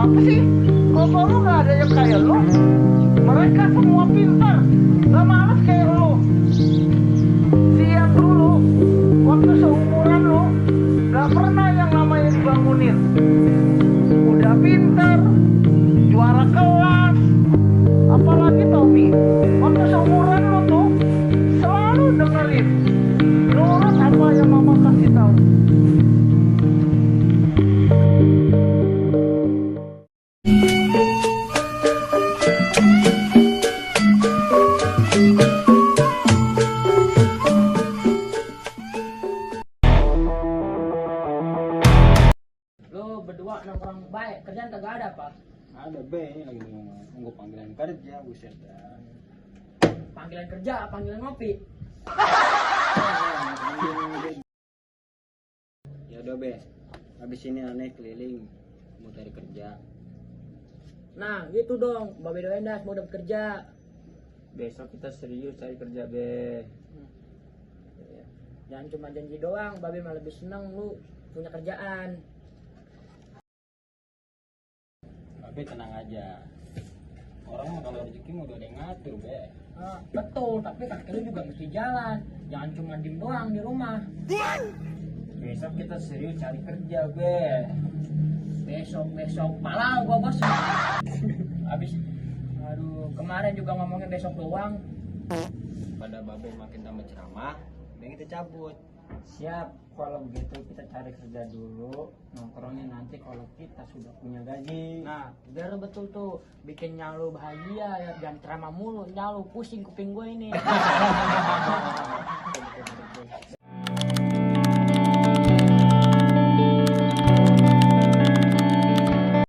Kenapa sih? Bapak lu gak ada yang kayak lu. Mereka semua pintar, gak males kayak lu. Lihat dulu, waktu seumuran lu, gak pernah yang namanya dibangunin. Udah pintar, juara kelas. Apalagi Tommy, waktu seumuran lu tuh selalu dengerin, nurut apa yang mama kasih tahu. Lo berdua nongkrong baik, kerjaan kagak ada apa? Ada be, ini lagi nunggu panggilan kerja, buset dah. Panggilan kerja, panggilan ngopi. Ya udah be, habis ini aneh keliling mau cari kerja. Nah gitu dong, Babe Doendas mau dapat kerja. Besok kita serius cari kerja be. Jangan cuma janji doang, Babe malah lebih seneng lu punya kerjaan. Tapi tenang aja, orang mah kalau rezeki mau udah ada yang ngatur be. Nah, betul, tapi kaki lu juga mesti jalan. Jangan cuma diem doang di rumah. Besok kita serius cari kerja be. Besok malah gua bos. Habis, aduh, kemarin juga ngomongin besok doang. Pada babe makin tambah ceramah, mending kita cabut. Siap, kalau begitu kita cari kerja dulu. Nongkrongnya nanti kalau kita sudah punya gaji. Nah, biar betul tuh, bikin nyalu bahagia ya, jangan ceramah mulu, nyalu pusing kuping gue ini.